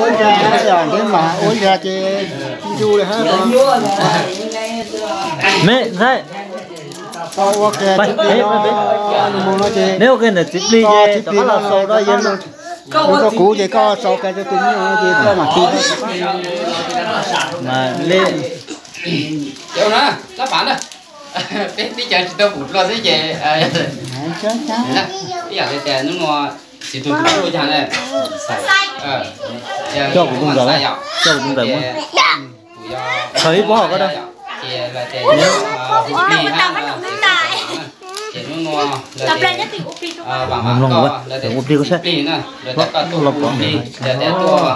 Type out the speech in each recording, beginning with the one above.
Ua zag, ntev mas ua zag ces ncu li hab. Me ntxhais, tau ua kiag tib pliag no, mus no ces neb ua kiag ntawm txiv plig ces rov qab los xaus rau yawg no. Koj ua kuv ces koj xaus kiag rau tus me nyuam no ces koj mam ti. Mas li Cov no, lab pav na, peb teb chaws tsis tau pum dlua xwb ces, ib yam li tias hnub no txiv tug tub ua cas ne, coj kuv tus ntawm, coj kuv tus ntawm muab. Khaws ib pob hauv ko da. Ces hnub no lawv tias vam vam koj, lawv tias ua plig koj saib, lawv tias koj tuaj ua plig, lawv tias tuaj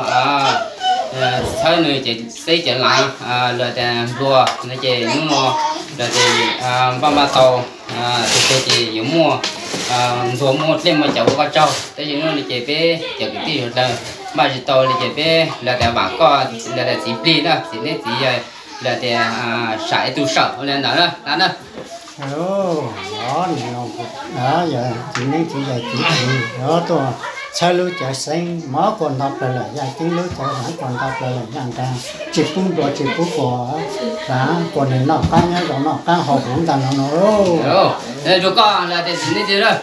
txhawb nws ces xeb cov laav, lawv tias nplua no ces hnub no lawv tias npaj npaj tau tus twg ces yuav muaj ntxuag muaj dlej muaj cawv ua koj tsaug, tab sis hnub no ces peb cov kwv tij suav dlawg npaj tsis tau li ces peb lawv tias vam koj, lawv tias txiv plig na, txiv neb txiv yawg, lawv tias sam ib tug sawm ua li ntawd na. Txiv neeb txiv yaig txiv txiv tuaj txhawb lub cawv xeeb mov kuas nto plaws lawm yaj ceeb, lub cawv hnav kuas nto plaws lawm yaj nra, tsis pub nplua tsis pub kuas hnav kuas nws noj qab nyob zoo noj qab hauv huv ntag no no. Rau koj lawv tias txiv neeb txiv yaig,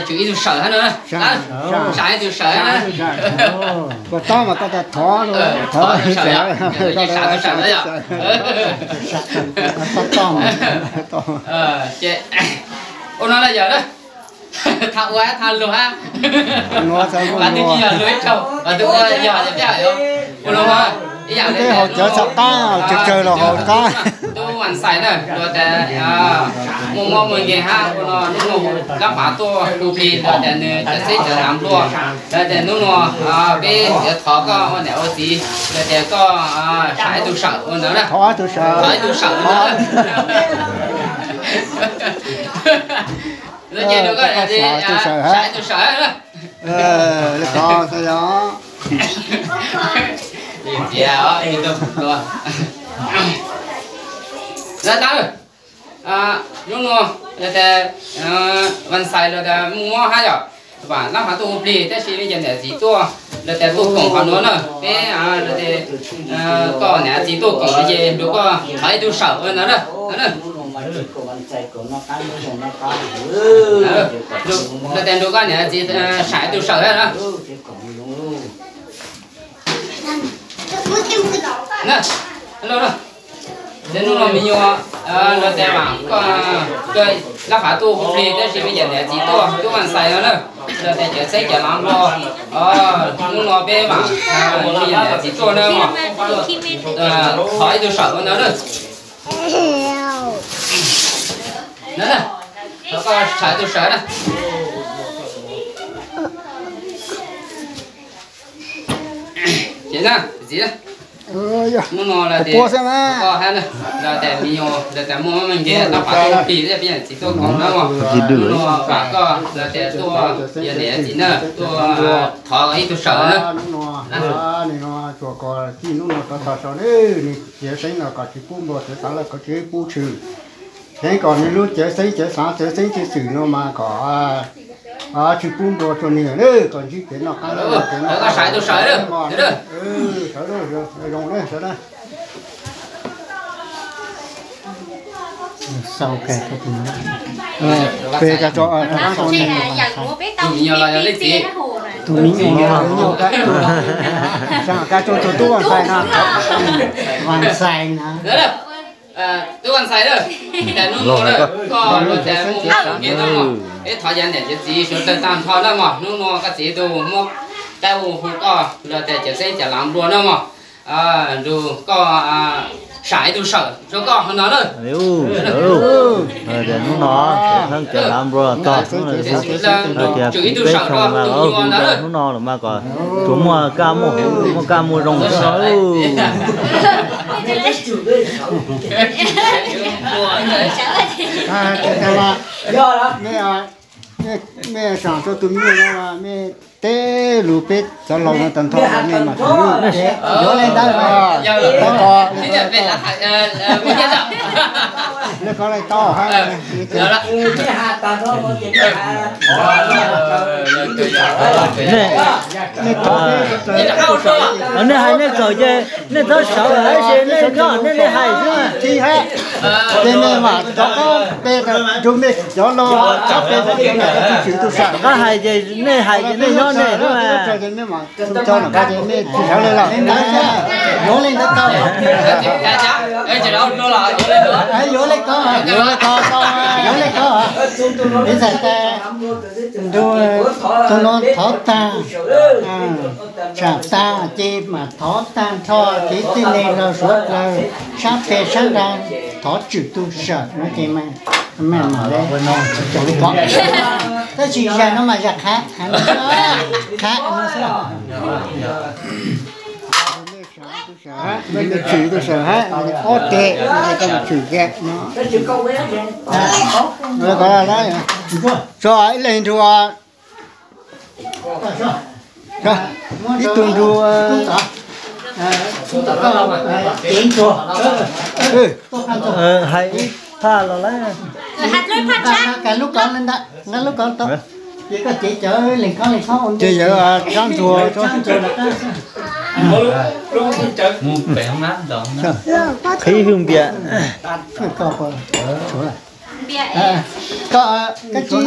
tsum ib tug sawm hab no, sam ib tug sawm hab na. Koj tab mas koj tas thov, thov sawm, sam tus sawm na yom. Ua no na yawg na, thab ua thab luag hab, tus tsis yog luag ib tsaug, tus ua yog tias peb ua no ib yam li hauv cawv txhaj qab, tsawg tsawg los hauv qab. Tub Vaj Xais na, luag tias muaj mob muaj nkeeg hab, ua no hnub no lab pav tuaj hu plig, luag tias nws cov xeb cov laav nplua, luag tias hnub no peb yuav thov koj ua niam ua txiv, luag tias koj sam ib tug sawm ua ntawd na. Thov ib tug sawm, thov ib tug sawm ua ntawd. Ces rau koj sam ib tug sawm na. Hnub no luag tias Vaj Xais luag tias muaj mob hab yom, vam lab pav tuaj hu plig tab sis nej cov niam txiv tuaj, luag tias tuaj koom qhov nuav na, peb luag tias koj niam txiv tuaj koom ces rau koj thov ib tug sawm ua ntawd na. Luag tias rau koj niam txiv sam ib tug sawm na. Ces hnub no me nyuam, luag tias vam koj, lab pav tuaj hu plig tab sis peb cov niam txiv tuaj, Tub Vaj Xais no na, luag tias cov xeb cov laav nplua, hnub no peb vam peb cov niam txiv tuaj na, thov ib tug sawm ua ntawd na. Thov koj sam ib tug sawm na. Ces na txiv, hnub no lawv tias koj hab na, lawv tias me nyuam, lawv tias muaj mob muaj nkeeg, lab pav tuaj hu plig, peb cov niam txiv tuaj koom na, hnub no vam koj, lawv tias tuaj yog niam txiv na, tuaj thov ib tug sawm na. Nim no tsuas kom txij hnub no rov txog saud, nws cawv xeeb no kom tsis pub nplua, cawv xaav lawm kom tsis pub tshwm. Kheev kom nws lub cawv xeeb cawv xaav cawv xeeb txwm txwm no mas kom tsis pub nplua rua nws, kom ntsib kev noj qab, sawv zoo, sawv na. Pe, tus me nyuam, tus me nyuam, koj tso rau tub Vaj Xais no, Vaj Xais no. Tub Vaj Xais, hnub no koj luag tias muaj mob muaj nkeeg no, peb thov cov niam cov txiv suav dlawg tag nrho na mog, hnub no koj txiv tug muab qaib hu koj, luag tias cov xeeb cov laav nplua na mog, nrug koj sam ib tug sawm rau koj no na. Hnub no cov xeeb cov laav nplua tog, hnub no tias peb txhua tus hnub no los mas kom tsuas muaj kaj muaj huv, muaj kaj muaj zoo xwb. Mej saam rua tus me nyuam no, mej teb lug peb cov laug no tag nrho, mej mam txug lub yuav le ntawd. Lawv kov lawv tau hab. Nej, nej hais nej kawm ces nej txhob sawv lawm, nej nyob nej li hais xwb. Ces nej mam rov qab pe rau mej cov los, rov pe rau mej cov tsis tswm tug sam. Qab hais ces nej hais ces nej nyob nej xwb. Cov no ces mej tsis sawv li lawm. Yuav li ntawd tau. Yuav li ko, yuav li ko, yuav li ko. Piv txwv tas, tus no thov tag, tsam tag ces mam thov tag nrho, ces tij neeg los suav dlawg sab peg sab nrag thov tswm tug sam no ces mej mam li ko. Tab sis zag no mas zag qhab, qhab no xwb. Tswm tug sam hab, ob teg, koj mam tswm kiag no. Tso ib leeg nrug, ib tug nrug, hais ib phaj los lawm. Nqa lub kov ntag, nqa lub kov tau. Ces koj cev cov leeg khob leeg khob ua ntej. Ces yawg rab ntsuag, qhib hwj npias. Koj, koj tsib,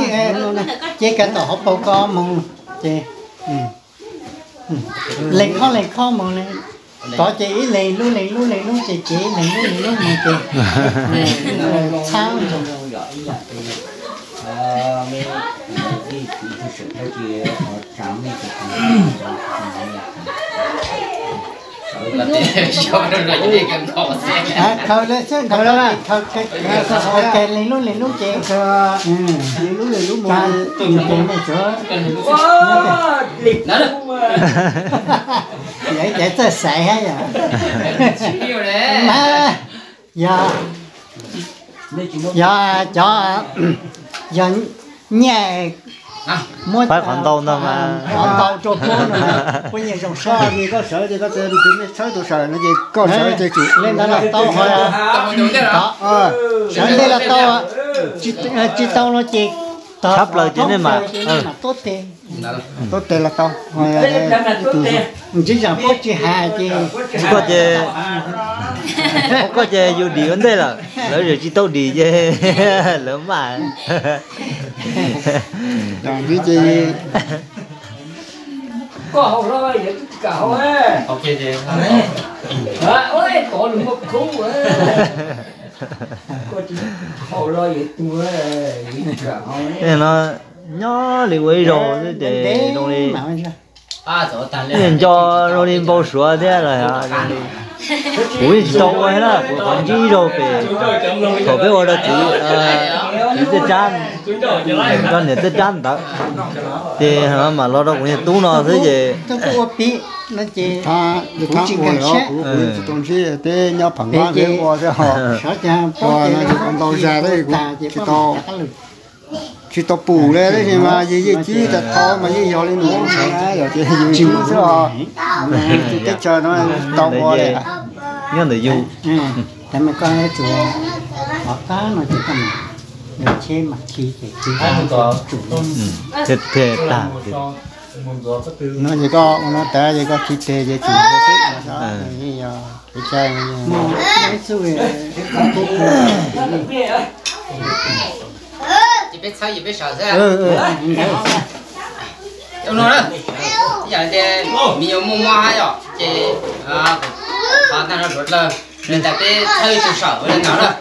ces koj tom hauv paus koj moog ces leeg khob leeg khob moog le. Tod ces ib leeg lub leeg lub leeg lub ces cev ib leeg lub leeg lub moog ces txhab. Khaws le xwb, khaws le, khaws leeg lub leeg lub ces, leeg lub leeg lub moog ces mej tsuav, yog ib ces txawj xaiv hab yog, yog, yog cov, yog nyiaj muab qhov ntau ntag mas, qhov ntau rau puab no, puab nyiaj zoo sab. Koj sawv ces koj txawm tus mej txhawb tus sawm no ces koj sawv ces tsum le ntawd los tau. Sawv ntej los tau, tsis tau no ces tshab plaws ces nej mam tuab teg. Tuab teg los tau. Ntsib zam puab tsis has ces, koj ces, koj ces yus dim ua ntej lawm, lawv tsis tau dim ces lawv maj. Koj haus hlo, yog tsis kam haus. Haus hlo, yog tsis kam haus. No nyob li ua ib zaug xwb ces zoo li nco zoo li npau suav thiab los kuv yeej tsis tau ua thiab na, kuv qhov ntsib ib zaug pem thaum peb ua rau kwv, kwv tej tsab, rau niam tej tsab ntawd ces mam los rau kuv niag tub no xwb ces. Tsis tau ntsib, peb nyob pheem npab peb ua xwb ho. Ntau zag kuv tsis tau, tsis tau pum li, tab sis mas yus yeej cwb tas tho mas yeej yog li nus, yog ces yus cwb xwb os. Teb chaws no tau ua li. Nyob ntawm yus. Tag no ces koj ua no tas ces koj khi teg ces tsum xwb. Yeej yog kev cai. Ces peb txhawb ces peb sawv xwb. Ua no na, ib yam li tias me nyuam muaj mob hab yom, ces qhov tag no suav dlawg, tas peb txhawb tus sawm ua li ntawd na.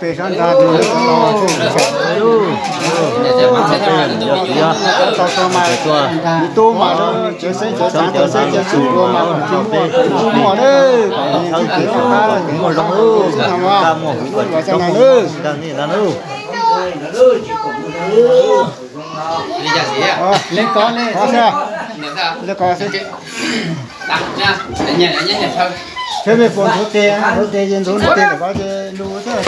Tub mas cawv xeeb cawv xaav tau xeeb cawv xwm ua mas tsis muaj, tsis muaj na. Muaj zoo, muaj huv, li cas li. Li ko, li ko xwb. Seb peb puas ntxuav tes, ntxuav tes ces ntxuav tes kom ces lug xwb.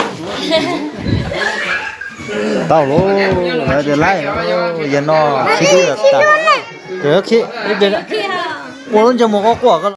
Tau lauj, lawv tias laij, yawg no sib tub tas. Ua lub ntsej muag quaj quaj.